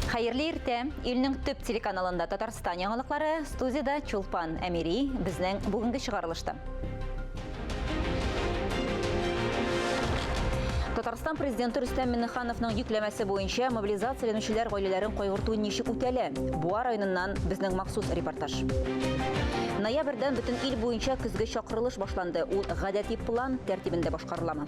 Хәерле иртә! Илнең төп телеканалында Татарстан яңалыклары, студиядә Чулпан Әмири, безнең бүгенге чыгарылышта. Татарстан президенты Рөстәм Миннехановның йөкләмәсе буенча мобилизацияләнүчеләр гаиләләрен кайгырту ничек үтәлә? Буа районыннан безнең махсус репортаж. Ноябрьдән бөтен ил буенча көзге чакырылыш башланды. Ул гадәти план тәртибендә башкарыламы?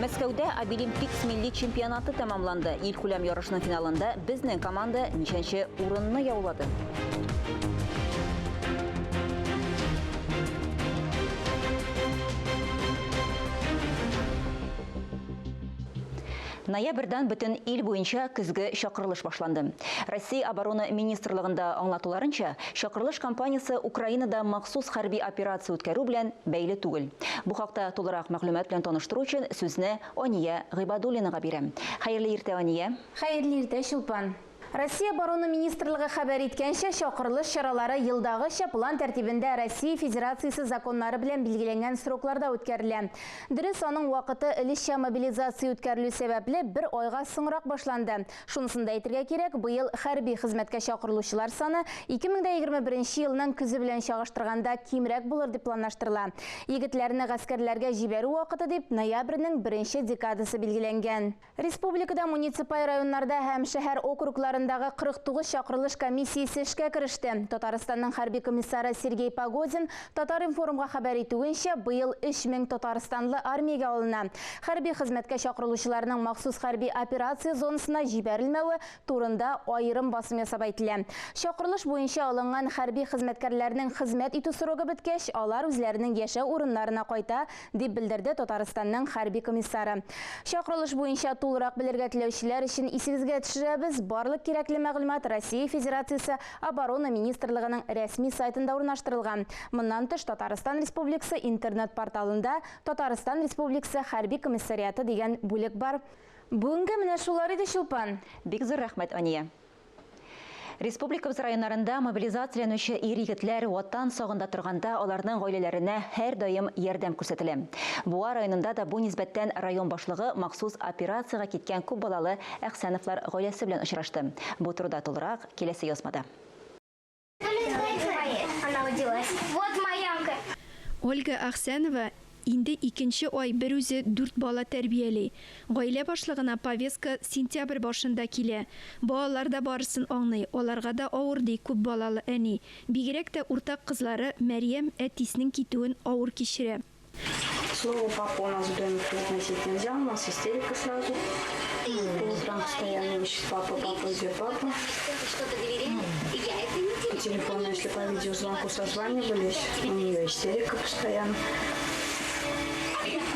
Мәскәүдә Абилимпикс милли чемпионаты тәмамланды. Илкүләм ярышның финалында безнең команда ничәнче урынны яулады? Ноябрьдән бөтен ил буенча көзге чакырылыш башланды. Россия Оборона министрлыгында аңлатуларынча, чакырылыш кампаниясе Украинада махсус хәрби операция үткәрү белән бәйле түгел. Бу хакта тулырак мәгълүмат белән таныштыру өчен сүзне Ания Гыйбадуллинага бирәм. Хәерле иртә, Ания! Хәерле иртә, Чулпан! Россия Оборона министрлыгы хәбәр иткәнчә, чакырылыш чаралары елдагыча план тәртибендә Россия Федерациясе законнары белән билгеләнгән срокларда үткәрелә. Дөрес, аның вакыты өлешчә мобилизация үткәрелү сәбәпле бер айга соңрак башланды. Шунысын да әйтергә кирәк, быел хәрби хезмәткә чакырылучылар саны 2021 елның көзе белән чагыштырганда кимрәк булыр дип планлаштырыла. Егетләрне гаскәрләргә җибәрү вакыты дип ноябрьнең беренче декадасы билгеләнгән. Республикада муниципаль районнарда һәм шәһәр округларындагы 49 чакырылыш комиссиясе эшкә кереште. Татарстанның хәрби комиссары Сергей Погодин Татар-информга хәбәр итүенчә, быел 3000 татарстанлы армиягә алына. Хәрби хезмәткә чакырылучыларның махсус хәрби операция зонасына җибәрелмәве турында аерым басым ясап әйтелә. Чакырылыш буенча алынган хәрби хезмәткәрләрнең хезмәт итү срогы беткәч, алар үзләренең яшәү урыннарына кайта, дип белдерде Татарстанның хәрби комиссары. Чакырылыш буенча тулырак белергә теләүчеләр өчен исегезгә төшерәбез, барлык кирәкле мәгълүмат Россия Федерациясе Оборона министрлыгының рәсми сайтында урнаштырылган. Моннан тыш, Татарстан Республикасы интернет-порталында Татарстан Республикасы хәрби комиссариаты дигән бүлек бар. Бүгенгә менә шулар иде, Чулпан. Бик зур рәхмәт, Ания. Республикабыз районнарында мобилизацияләнүче ир-егетләр Ватан сагында торганда аларның гаиләләренә һәрдаим ярдәм күрсәтелә. Буа районында да бу нисбәттән район башлыгы махсус операциягә киткән күп балалы Әхсәновлар гаиләсе белән очрашты. Бу турыда тулырак киләсе язмада. Ольга Әхсәнова Инде икенче ай берүзе дүрт бала тәрбияли. Гаилә башлыгына повестка сентябрь башында килә. Балалар да барысын аңлый, аларга да авыр, ди күп балалы әни. Бигрәк тә уртак кызлары Мәрьям әтиснең китүен авыр кичерә. Слово папа у нас в доме произносить нельзя, у нас истерика сразу. По утрам постоянно ищет папа, папа, где папа. По телефону, если по видеозвонку созванивались, у нее истерика постоянно.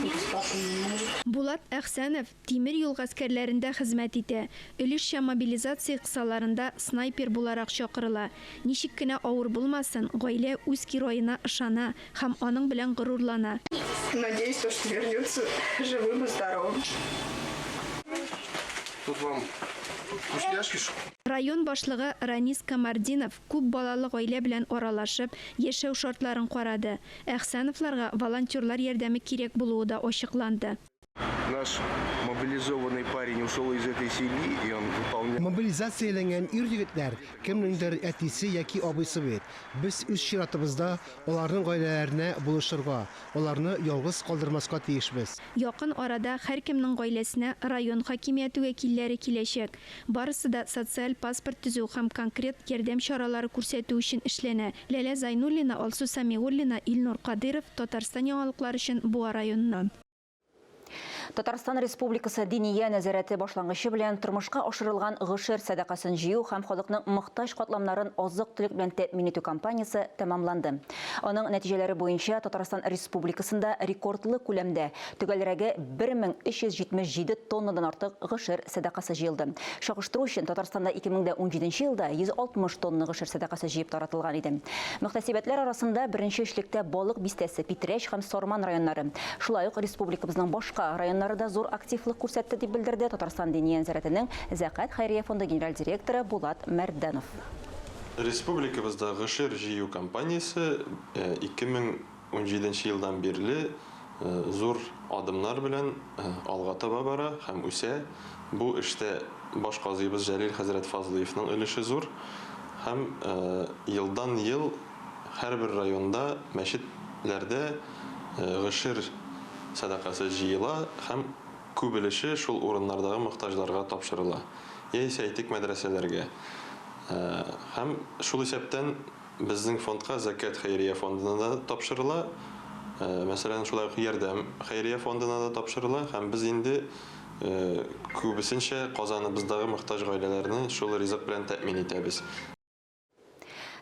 Без папы не может. Булат Әхсәнов тимер юл гаскәрләрендә хезмәт итә, өлешчә мобилизация кысаларында снайпер буларак чакырыла. Ничек кенә авыр булмасын, гаилә үз героена ышана һәм аның белән горурлана. Надеюсь, то, что вернется живым и здоровым. Тут вам вкусняшки. Район башлыгы Ранис Камартдинов күп балалы гаилә белән аралашып, яшәү шартларын карады. Әхсәновларга волонтерлар ярдәме кирәк булуы да ачыкланды. Наш мобилизованный парень ушел из этой семьи, и он выполнял... Мобилизацияләнгән ир-егетләр кемнеңдер әтисе яки абыйсы бит. Без үз чиратыбызда аларның гаиләләренә булышырга, аларны ялгыз калдырмаска тиешбез. Якын арада һәркемнең гаиләсенә район хакимияте вәкилләре киләчәк. Барысы да социаль паспорт төзү һәм конкрет ярдәм чаралары күрсәтү өчен эшләнә. Ләлә Зайнуллина, Алсу Сәмигуллина, Илнур Кадыйров, Татарстан яңалыклары өчен Буа районыннан. Татарстан Республикасы Диния нәзарәте башлангычы белән тормышка ашырылган гошер сәдакасын җыю һәм халыкның мохтаҗ катламнарын азык-төлек белән тәэмин итү кампаниясе тәмамланды. Аның нәтиҗәләре буенча Татарстан Республикасында рекордлы күләмдә, төгәлрәге 1377 тоннадан артык гошер сәдакасы җыелды. Чагыштыру өчен, Татарстанда 2017 елда 160 тонна гошер сәдакасы җыеп таратылган иде. Мөхтәсибәтләр арасында беренче өчлектә Балык Бистәсе, Питрәч һәм Сарман районнары. Шулай ук республикабызның башка районнары да зур активлык күрсәтте, дип белдерде Татарстан Диния нәзарәтенең Зәкать хәйрия фонды генераль директоры Булат Мәрдәнов. Республикабызда гошер җыю кампаниясе 2017 елдан бирле зур адымнар белән алга таба бара һәм үсә. Бу эштә баш казыебыз Җәлил хәзрәт Фазлыевның өлеше зур һәм елдан-ел һәрбер районда мәчетләрдә гошер сәдакасы җыела һәм күп өлеше шул урыннардагы мохтаҗларга тапшырыла, яисә, әйтик, мәдрәсәләргә. Һәм шул исәптән Безнең фондка Зәкят хәйрия фондына да тапшырыла, мәсәлән, шулай ук Ярдәм хәйрия фондына да тапшырыла һәм без инде күбесенчә Казаныбыздагы мохтаҗ гаиләләрне шул ризык белән тәэмин итәбез.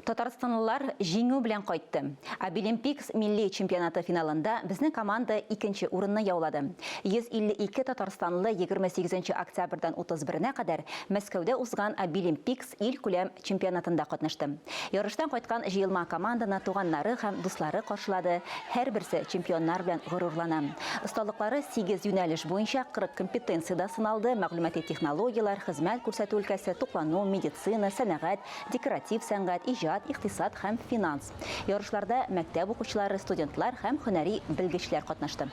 Татарстанлылар җиңү белән кайтты. Абилимпикс милли чемпионаты финалында безнең команда икенче урынны яулады. 152 татарстанлы 28 октябрьдән 31-нә кадәр Мәскәүдә узган Абилимпикс илкүләм чемпионатында катнашты. Ярыштан кайткан җыелма команданы туганнары һәм дуслары каршылады, һәрберсе чемпионнар белән горурлана. Осталыклары сигез юнәлеш буенча 40 компетенциядә сыналды, мәгълүмати технологияләр, хезмәт күрсәтү өлкәсе, туклану, медицина, сәнәгать, декоратив сәнгать, иҗат, икътисад һәм финанс. Ярышларда мәктәп укучылары, студентлар һәм һөнәри белгечләр катнашты.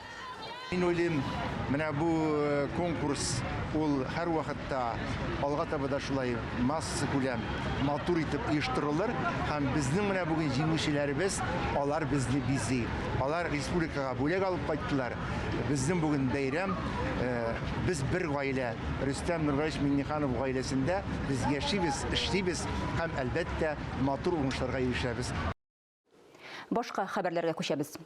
Мин уйлыйм, менә бу конкурс ул һәрвакытта алга таба да шулай массакүләм матур итеп оештырылыр һәм безнең менә бүген җиңүчеләребез, алар безне бизи. Алар республикага бүләк алып кайттылар. Безнең бүген бәйрәм, без бер гаилә, Рөстәм Нургалиевич Миңнеханов гаиләсендә без яшибез, эшлибез һәм, әлбәттә, матур уңышларга ирешәбез. Башка хәбәрләргә күчәбез.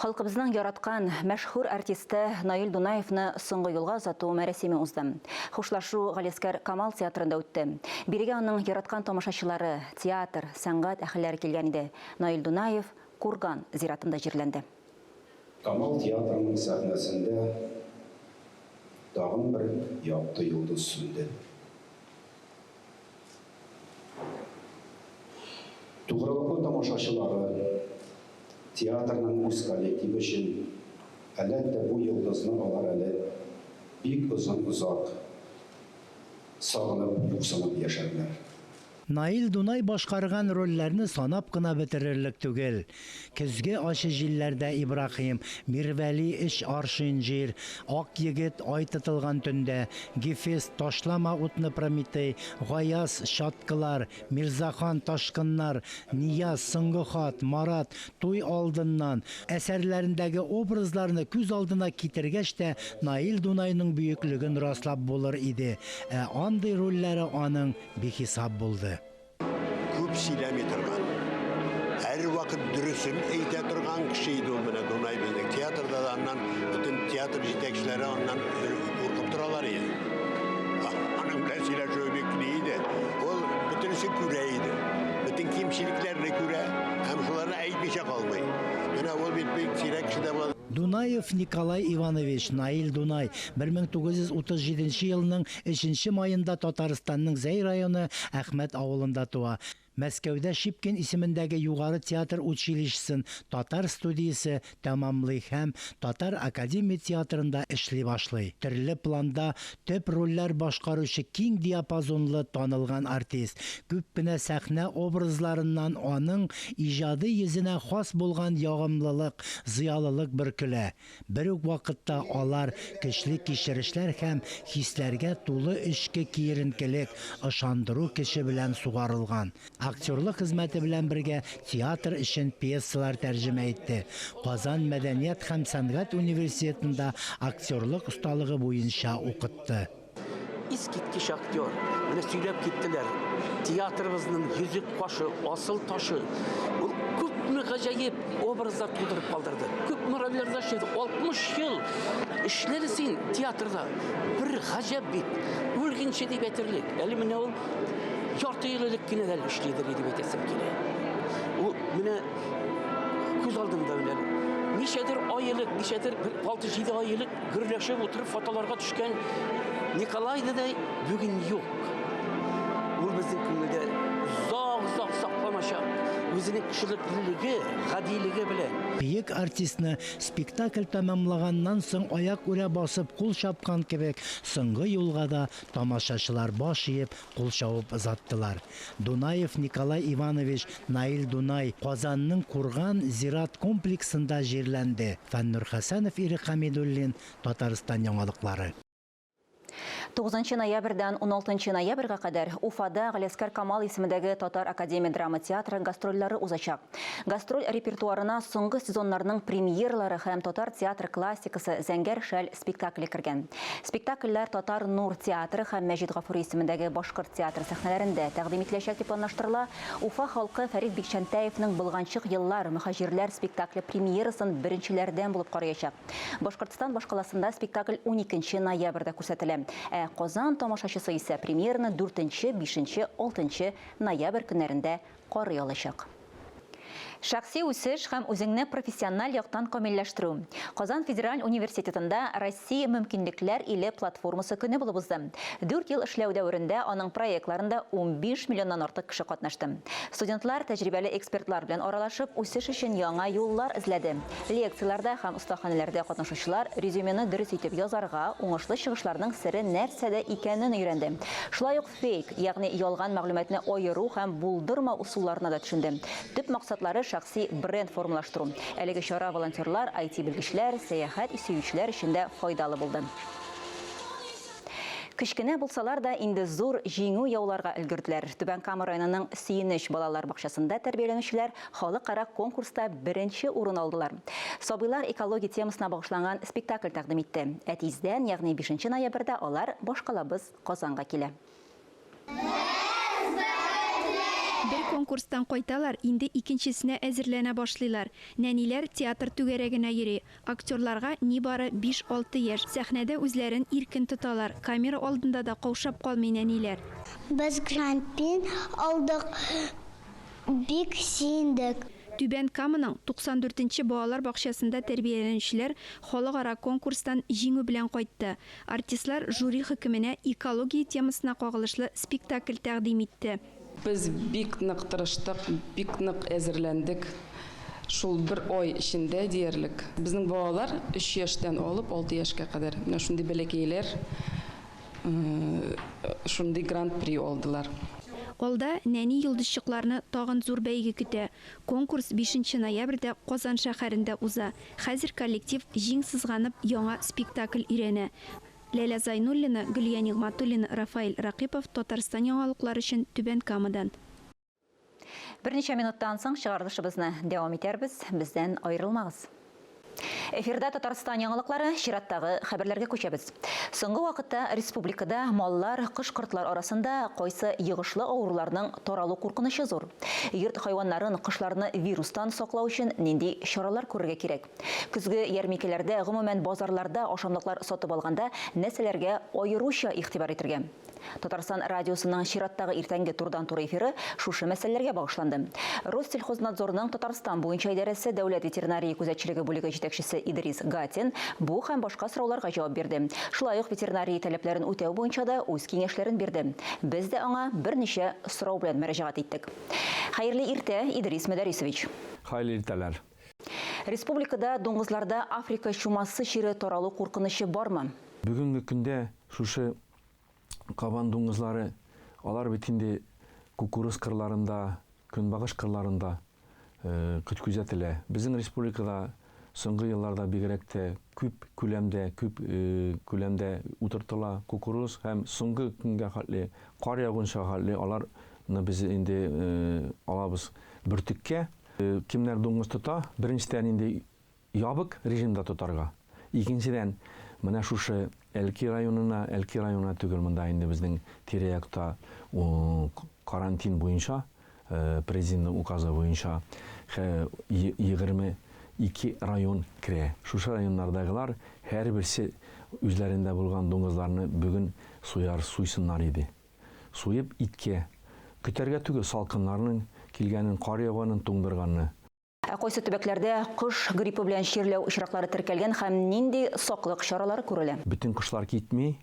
Халкыбызның яраткан, мәшһүр артисты Наил Дунаевны соңгы юлга озату мәрасиме узды. Хушлашу Галиәсгар Камал театрында үтте. Бирегә аның яраткан тамашачылары, театр, сәнгать әһелләре килгән иде. Наил Дунаев Курган зиратында җирләнде. Камал театрының сәхнәсендә тагын бер якты йолдыз сүнде. Тугрылыклы тамашачылары, театрның үз коллективы өчен, әләттә, бу йолдызны алар әле бик озын-озак сагынып, юксынып яшәрләр. Наил Дунай башкарган рольләрне санап кына бетерерлек түгел. Көзге ачы җилләрдә Ибраһим, Мирвәли, Өч аршин җир, Ак егет, Ай тытылган төндә, Гефест, Ташлама утны, Прометей, Гаяз, Чаткылар, Мирзахан, Ташкыннар, Нияз, Соңгы хат, Марат, Туй алдыннан, әсәрләрендәге образларны күз алдына китергәч тә Наил Дунайның бөеклеген раслап булыр иде. Ә андый рольләре аның бихисап булды. Күп сөйләми торган, һәрвакыт дөресен әйтә торган кеше иде ул менә Дунай безнең. Театрда да аннан бөтен театр җитәкчеләре аннан куркып торалар иде. Аның белән сөйләшүе бик ни иде. Ул бөтенесен күрә иде. Бөтен кимчелекләрне күрә һәм шуларны әйтмичә калмый. Менә ул бит бик сирәк кешедә була. Дунаев Николай Иванович, Наил Дунай, 1937 елның өченче маенда Татарстанның Зәй районы Әхмәт авылында туа. Мәскәүдә Щепкин исемендәге Югары театр училищесын, татар студиясе, тәмамлый һәм Татар академия театрында эшли башлый. Төрле планда төп рольләр башкаручы киң диапазонлы танылган артист. Күп кенә сәхнә образларыннан аның иҗади йөзенә хас булган ягымлылык, зыялылык бөркелә. Бер үк вакытта алар көчле кичерешләр һәм хисләргә тулы эчке киеренкелек, ышандыру көче белән сугарылган. Актерлык хезмәте белән бергә театр өчен пьесалар тәрҗемә итте. Казан мәдәният һәм сәнгать университетында актерлык осталыгы буенча укытты. Искиткеч актер. Менә сөйләп киттеләр. Театрыбызның йөзек кашы, асыл ташы. Ул күпме гаҗәеп образлар тудырып калдырды. Күпме рольләрдә эшләде. 60 ел эшләде син театрда. Бер гаҗәп бит. Үлгәнче дип әйтерлек. Әле менә ул ярты ел элек кенә дә эшлидер дип әйтәсем килә. Ул менә күз алдымда менә ничәдер ай элек, ничәдер бер 6-7 ай элек Гөрләшеп утырып фотоларга төшкән Николай дәдәй бүген юк. Ул безнең күңелдә озак-озак сакланачак. Үзенең кешелеклелеге, гадилеге белән. Бөек артистны спектакль тәмамлаганнан соң аяк үрә басып кул чапкан кебек, соңгы юлга да тамашачылар баш иеп, кул чабып озаттылар. Дунаев Николай Иванович, Наил Дунай, Казанның Курган зират комплексында җирләнде. Фәннур Хәсәнов, Ирек Хәмидуллин, Татарстан яңалыклары. 9 ноябрьдән 16 ноябрьгә кадәр Уфада Галиәскәр Камал исемендәге Татар академия драма театры гастрольләре узачак. Гастроль репертуарына соңгы сезоннарның премьералары һәм татар театр классикасы Зәңгәр шәл спектакле кергән. Спектакльләр Татар Нур театры һәм Мәҗит Гафури исемендәге Башкорт театры сәхнәләрендә тәкъдим ителәчәк дип планлаштырыла. Уфа халкы Фәрит Бикчәнтәевның Болганчык еллар, мөһаҗирләр спектакле премьерасын беренчеләрдән булып караячак. Башкортстан башкаласында спектакль 12 ноябрьдә күрсәтелә. Ә Казан тамашачысы исә премьераны 4, 5, 6 ноябрь көннәрендә карый алачак. Шәхси үсеш һәм үзеңне профессиональ яктан камилләштерү. Казан федераль университетында Россия мөмкинлекләр иле платформасы көне булып узды. Дүрт ел эшләү дәверендә аның проектларында 15 миллионнан артык кеше катнашты. Студентлар тәҗрибәле экспертлар белән аралашып, үсеш өчен яңа юллар эзләде. Лекцияләрдә һәм остаханәләрдә катнашучылар резюмены дөрес итеп язарга, уңышлы чыгышларның сере нәрсәдә икәнен өйрәнде. Шулай ук фейк, ягъни ялган мәгълүматны аеру һәм булдырмау ысулларына да төшенде. Төп максатлары шәхси бренд формалаштыру. Әлеге чара волонтерлар, IT-белгечләр, сәяхәт сөючеләр өчен дә файдалы булды. Кечкенә булсалар да, инде зур җиңү яуларга өлгерделәр. Түбән Кама районының Сөенеч балалар бакчасында тәрбияләнүчеләр халыкара конкурста беренче урын алдылар. Сабыйлар экология темасына багышланган спектакль тәкъдим итте. Ә тиздән, ягъни 5 ноябрьдә алар башкалабыз Казанга килә. Бер конкурстан кайталар, инде икенчесенә әзерләнә башлыйлар. Нәниләр театр түгәрәгенә йөри. Актерларга нибары биш-алты яшь. Сәхнәдә үзләрен иркен тоталар, камера алдында да каушап калмый нәниләр. Без гран-при алдык, бик сөендек. Түбән Каманың 94 нче балалар бакчасында тәрбияләнүчеләр халыкара конкурстан җиңү белән кайтты. Артистлар жюри хөкеменә экология темасына кагылышлы спектакль тәкъдим итте. Без бик нык тырыштык, бик нык әзерләндек. Шул бер ай эчендә диярлек. Безнең балалар өч яшьтән алып алты яшькә кадәр менә шундый бәләкәйләр шундый гран-при алдылар. Алда нәни йолдызчыкларны тагын зур бәйге көтә. Конкурс бишенче ноябрьдә Казан шәһәрендә уза. Хәзер коллектив җиң сызганып яңа спектакль өйрәнә. Ләлә Зайнуллина, Гөлия Нигъмәтуллина, Рафаэль Рәкыйпов, Татарстан яңалыклары өчен Түбән Камадан. Берничә минуттан соң чыгарылышыбызны дәвам итәрбез. Бездән аерылмагыз. Эфирда Татарстан яңалыклары, чираттагы хәбәрләргә күчәбез. Соңгы вакытта республикада маллар, кош-кортлар арасында кайсы йогышлы авыруларның таралу куркынычы зур? Йорт хайваннарын, кошларны вирустан саклау өчен нинди чаралар күрергә кирәк? Көзге ярминкәләрдә, гомумән, базарларда ашамлыклар сатып алганда нәрсәләргә аеруча игътибар итергә? Татарстан радиосының чираттагы иртәнге турыдан-туры эфиры шушы мәсьәләләргә багышланды. Россельхознадзорның Татарстан буенча идарәсе дәүләт ветеринария күзәтчелеге бүлеге җитәкчесе Идрис Гатин бу һәм башка сорауларга җавап бирде. Шулай ук ветеринария таләпләрен үтәү буенча да үз киңәшләрен бирде. Без дә аңа берничә сорау белән мөрәҗәгать иттек. Хәерле иртә, Идрис Мөдәрисович! Хәерле иртәләр! Республикада дуңгызларда Африка чумасы чире таралу куркынычы бармы? Бүгенге көндә шушы кабан дуңгызлары, алар бит инде кукуруз кырларында, көнбагыш кырларында күп күзәтелә. Безнең республикада соңгы елларда бигрәк тә күп күләмдә, күп күләмдә утыртыла кукуруз һәм соңгы көнгә хәтле, кар ягунча хәтле аларны без инде алабыз бөртеккә. Кемнәр дуңгыз тота, беренчедән инде ябык режимда тотарга. Икенчедән, менә шушы Әлки районына, Әлки районына түгел, монда инде безнең тирә-якта карантин буенча, президентның указы буенча 22 район керә. Шушы районнардагылар һәрберсе үзләрендә булган дуңгызларны бүген суяр, суйсыннар иде. Суеп иткә. Көтәргә түгел салкыннарның килгәнен, кар яуганын, туңдырганны. Ә кайсы төбәкләрдә кош гриппы белән чирләү очраклары теркәлгән һәм нинди саклык чаралары күрелә? Бөтен кошлар китми.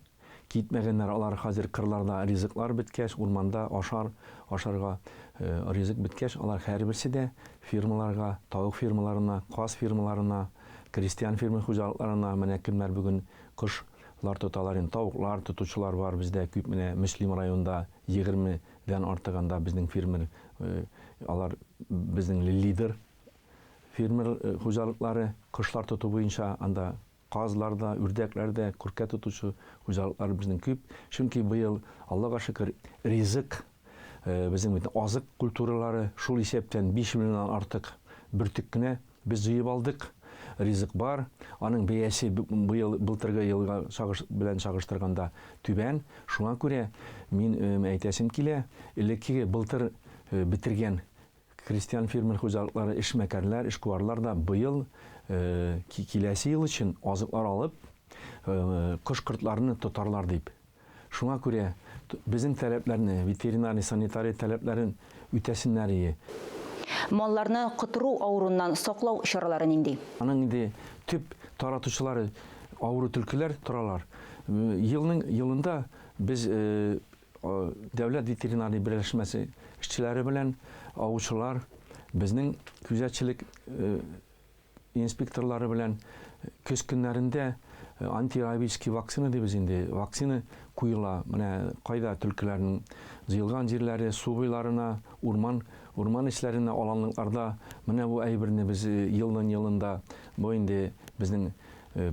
Китмәгәннәр, алар хәзер кырларда ризыклар беткәч, урманда ашар, ашарга ризык беткәч, алар һәрберсе дә фирмаларга, тавык фирмаларына, каз фирмаларына, крестьян фермер хуҗалыкларына, менә кемнәр бүген кош лар тоталар инде, тавыклар тотучылар бар бездә күп, менә Мөслим районында 20 дән артык анда безнең фермер, алар безнең лидер фермер хуҗалыклары, кошлар тоту буенча анда Казлар да, үрдәкләр дә, күркә тотучы хуҗалыклар безнең күп. Чөнки быел, Аллага шөкер, ризык, безнең бит азык культуралары, шул исәптән 5 миллионнан артык бөртек кенә без җыеп алдык. Ризык бар. Аның бәясе быел былтыргы елга чагыш белән чагыштырганда түбән. Шуңа күрә мин әйтәсем килә, элеккеге былтыр бетергән Крестьян-фермер хуҗалыклары, эшмәкәрләр, эшкуарлар да быел киләсе ел өчен азыклар алып, кош-кортларны тотарлар дип. Шуңа күрә безнең таләпләрне, ветеринарий-санитария таләпләрен үтәсеннәр ие. Малларны котыру авыруыннан саклау чаралары нинди? Аның инде төп таратучылары авыру төлкеләр торалар. Елның елында без Дәүләт ветеринария берләшмәсе эшчеләре белән аучылар, безнең күзәтчелек инспекторлары белән көз көннәрендә антирабический вакцина дибез инде, вакцина куела. Менә кайда төлкеләрнең җыелган җирләре, су буйларына, урман, урман эчләренә, аланлыкларда менә бу әйберне без елның елында бу инде безнең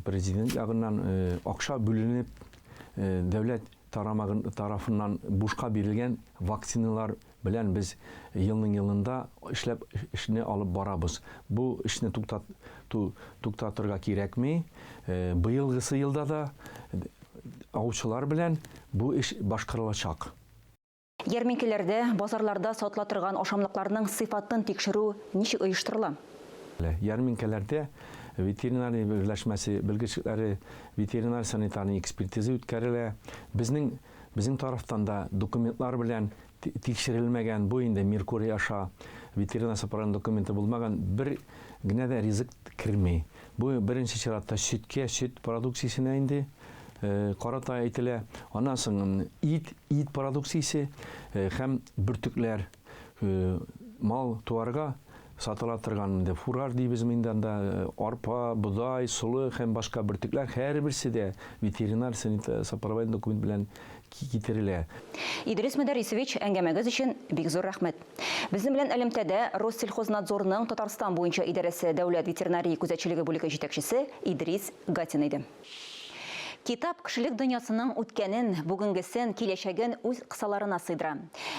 президент ягыннан акча бүленеп, дәүләт тарамагын тарафыннан бушка бирелгән вакциналар белән без елның елында эшләп эшне алып барабыз. Бу эшне туктату туктатырга кирәкми. Быелгысы елда да аучылар белән бу эш башкарылачак. Ярминкәләрдә, базарларда сатыла торган ашамлыкларның сыйфатын тикшерү ничек оештырыла? Ярминкәләрдә ветеринария берләшмәсе белгечлекләре ветеринар-санитарный экспертиза үткәрелә. Безнең безнең тарафтан да документлар белән тикшерелмәгән, бу инде Меркурий аша ветеринар сопровождение документы булмаган бер генә дә ризык керми. Бу беренче чиратта сөткә, сөт продукциясенә инде карата әйтелә. Аннан соң ит, ит продукциясе һәм бөртекләр, мал туарга сатыла торган инде фураж дибез инде анда арпа, бодай, солы һәм башка бөртекләр һәрберсе дә ветеринар сопроводительный документ белән китерелә. Идрис Мөдәррисович, әңгәмәгез өчен бик зур рәхмәт. Безнең белән элемтәдә Россельхознадзорның Татарстан буенча идарәсе дәүләт ветеринария күзәтчелеге бүлеге җитәкчесе Идрис Гатин иде. Китап кешелек дөньясының үткәнен, бүгенгесен, киләчәген үз кысаларына сыйдыра.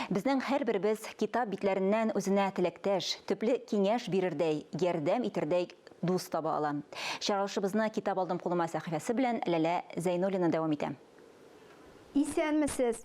Безнең һәрберебез китап битләреннән үзенә теләктәш, төпле киңәш бирердәй, ярдәм итердәй дус таба ала. Чыгарылышыбызны Китап алдым кулыма сәхифәсе белән Ләлә Зәйнуллина дәвам итә. Исәнмесез!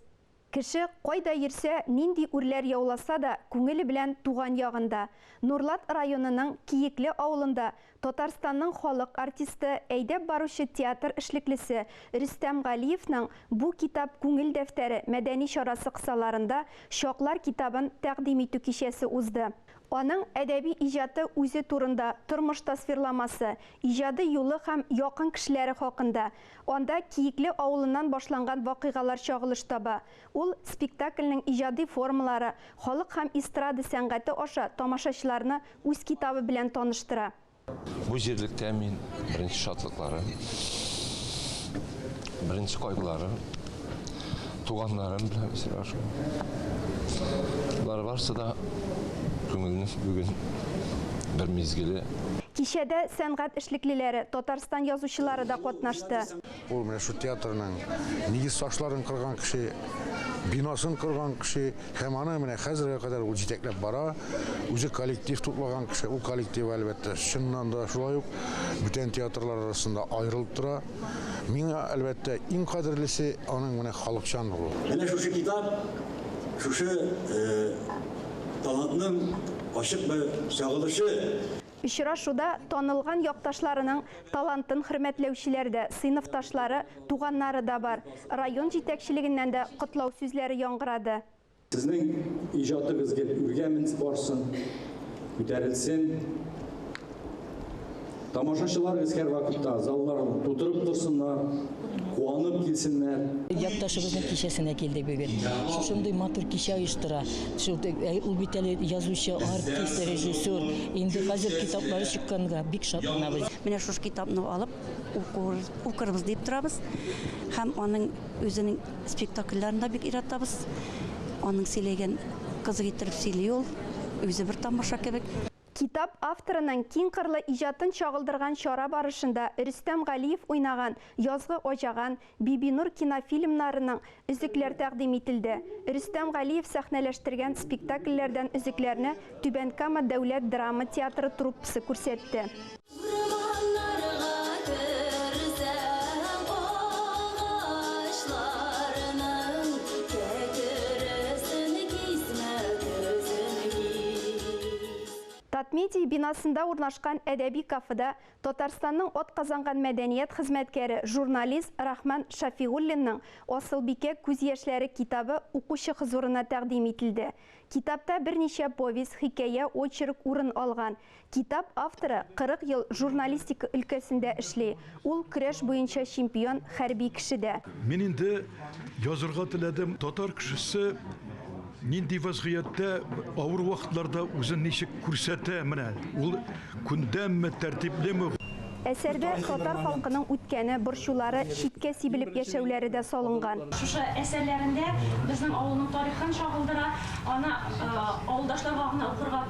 Кеше кайда йөрсә, нинди үрләр яуласа да, күңеле белән туган ягында. Нурлат районының Киекле авылында Татарстанның халык артисты, әйдәп баручы театр эшлеклесе Рөстәм Галиевның Бу китап күңел дәфтәре мәдәни чарасы кысаларында Чаклар китабын тәкъдим итү кичәсе узды. Аның әдәби иҗаты үзе турында, тормыш тасвирламасы, иҗади юлы һәм якын кешеләре хакында. Анда Киекле авылыннан башланган вакыйгалар чагылыш таба. Ул спектакльнең иҗади формалары, халык һәм эстрада сәнгате аша тамашачыларны үз китабы белән таныштыра. Бу җирлектә мин беренче шатлыкларым, беренче кайгыларым, туганнарым белән очрашу. Болар барысы да күңелнең бүген бер мизгеле. Кичәдә сәнгать эшлеклеләре, Татарстан язучылары да катнашты. Ул менә шул театрның нигез ташларын корган кеше, бинасын корган кеше һәм аны менә хәзергә кадәр ул җитәкләп бара. Үзе коллектив туплаган кеше. Ул коллектив, әлбәттә, чыннан да шулай ук бүтән театрлар арасында аерылып тора. Миңа, әлбәттә, иң кадерлесе аның менә халыкчан булуы. Менә шушы китап, шушы талантның ачык бер чагылышы. Очрашуда танылган якташларының талантын хөрмәтләүчеләр дә, сыйныфташлары, туганнары да бар. Район җитәкчелегеннән дә котлау сүзләре яңгырады. Сезнең иҗатыгыз гел үргә менеп барсын, күтәрелсен. Тамашачыларыгыз һәрвакытта залларны тутырып торсыннар, куанып килсеннәр. итсеннәр. Якташыбызның кичәсенә килдек бүген. Шушындый матур кичә оештыра. Шул ул бит әле язучы, артист, режиссер. Инде хәзер китаплары чыкканга бик шатланабыз. Менә шушы китапны алып укырбыз дип торабыз. Һәм аның үзенең спектакльләрен дә бик яратабыз. Аның сөйләгән кызык иттереп сөйли ул. Үзе бер тамаша кебек. Китап авторының киңкырлы иҗатын чагылдырган чара барышында Рөстәм Галиев уйнаган Язгы Аҗаган, Бибинур кинофильмнарының өзекләр тәкъдим ителде. Рөстәм Галиев сәхнәләштергән спектакльләрдән өзекләрне Түбән Кама дәүләт драма театры труппасы күрсәтте. Урманнарга керсәң, агачларның кәкресен кисмә, төзен кис. Татмедиа бинасында урнашкан әдәби кафеда Татарстанның атказанган мәдәният хезмәткәре, журналист Рахман Шафигуллинның Асылбикә күз яшьләре китабы укучы хозурына тәкъдим ителде. Китапта берничә повесть, хикәя, очерк урын алган. Китап авторы 40 ел журналистика өлкәсендә эшли. Ул көрәш буенча чемпион, хәрби кеше дә. Мин инде язырга теләдем, татар кешесе нинди вазгыятьтә, авыр вакытларда үзен ничек күрсәтә, менә ул күндәмме, тәртиплеме? Әсәрдә татар халкының үткәне, борчулары, читкә сибелеп яшәүләре дә салынган. Шушы әсәрләрендә безнең авылның тарихын чагылдыра. Аны авылдашларга гына укырга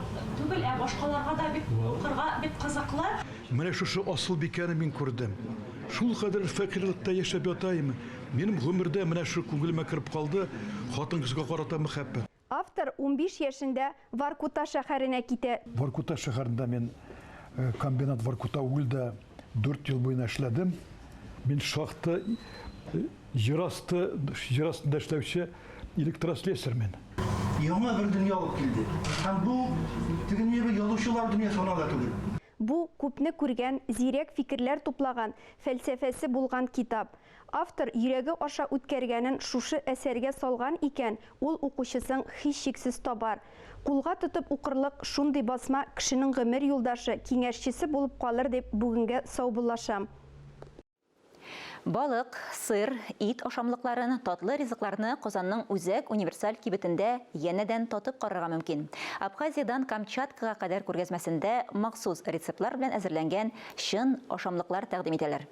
түгел, ә башкаларга да бик укырга бик кызыклы. Менә шушы Асылбикәне мин күрдем. Шулкадәр фәкыйрьлектә яшәп ята име? Минем гомердә менә шу күңелемә кереп калды, хатын-кызга карата мәхәббәт. Автор 15 яшендә Воркута шәһәренә китә. Воркута шәһәрендә мин комбинат Воркутаугольдә 4 ел буена эшләдем. Мин шахта җир асты, җир астында эшләүче электрослесарь мин. Яңа бер дөнья алып килде. Һәм бу теге ни язучылар дөньясы гына да түгел. Бу, күпне күргән, зирәк фикерләр туплаган, фәлсәфәсе булган китап. Автор йөрәге аша үткәргәнен шушы әсәргә салган икән, ул укучысын һичшиксез табар. Кулга тотып укырлык шундый басма кешенең гомер юлдашы, киңәшчесе булып калыр дип бүгенгә саубуллашам. Балык, сыр, ит ашамлыкларын, татлы ризыкларны Казанның үзәк универсаль кибетендә янәдән татып карарга мөмкин. Абхазиядән Камчаткага кадәр күргәзмәсендә махсус рецептлар белән әзерләнгән чын ашамлыклар тәкъдим итәләр.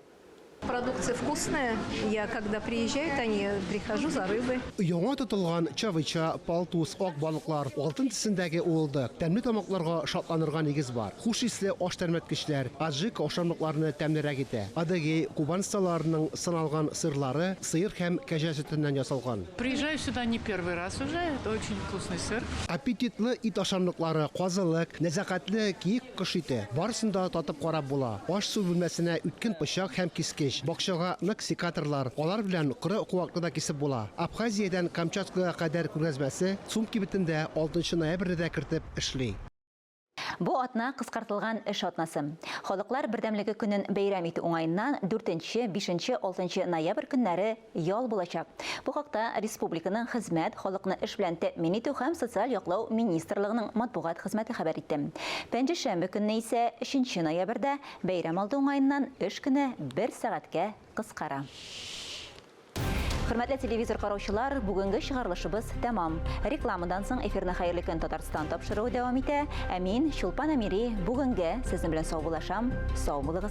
Продукция вкусная. Я когда приезжают, они прихожу за рыбой. Яңа тотылган чавыча, палтус, ак балыклар, алтын төсендәге уылдык, тәмле тамакларга шатланырга нигез бар. Хуш исле аш тәмләткечләр, аджика ашамлыкларны тәмлерәк итә. Адыгей, Кубан осталарының сыналган сырлары сыер һәм кәҗә сөтеннән ясалган. Приезжаю сюда не первый раз уже, это очень вкусный сыр. Аппетитлы ит ашамлыклары, казылык, нәзакәтле киек кош ите, барысын да татып карап була. Аш-су бүлмәсенә үткен пычак һәм кискеч, бакчага нык секаторлар, алар белән коры куакны да кисеп була. Абхазиядән Камчаткага кадәр күргәзмәсе ЦУМ кибетендә 6 ноябрьне дә кертеп эшли. Бу атна кыскартылган эш атнасы. Халыклар бердәмлеге көнен бәйрәм итү уңаеннан 4, 5, 6 ноябрь көннәре ял булачак. Бу хакта республиканың Хезмәт, халыкны эш белән тәэмин итү һәм социаль яклау министрлыгының матбугат хезмәте хәбәр итте. Пәнҗешәмбе көнне исә 3 ноябрьдә бәйрәм алды уңаеннан эш көне бер сәгатькә кыскара. Хөрмәтле телевизор караучылар, бүгенге чыгарылышыбыз тәмам. Рекламадан соң эфирны Хәерле көн Татарстан тапшыруы дәвам итә. Ә мин, Чулпан Әмири, бүгенгә сезнең белән саубуллашам. Сау булыгыз.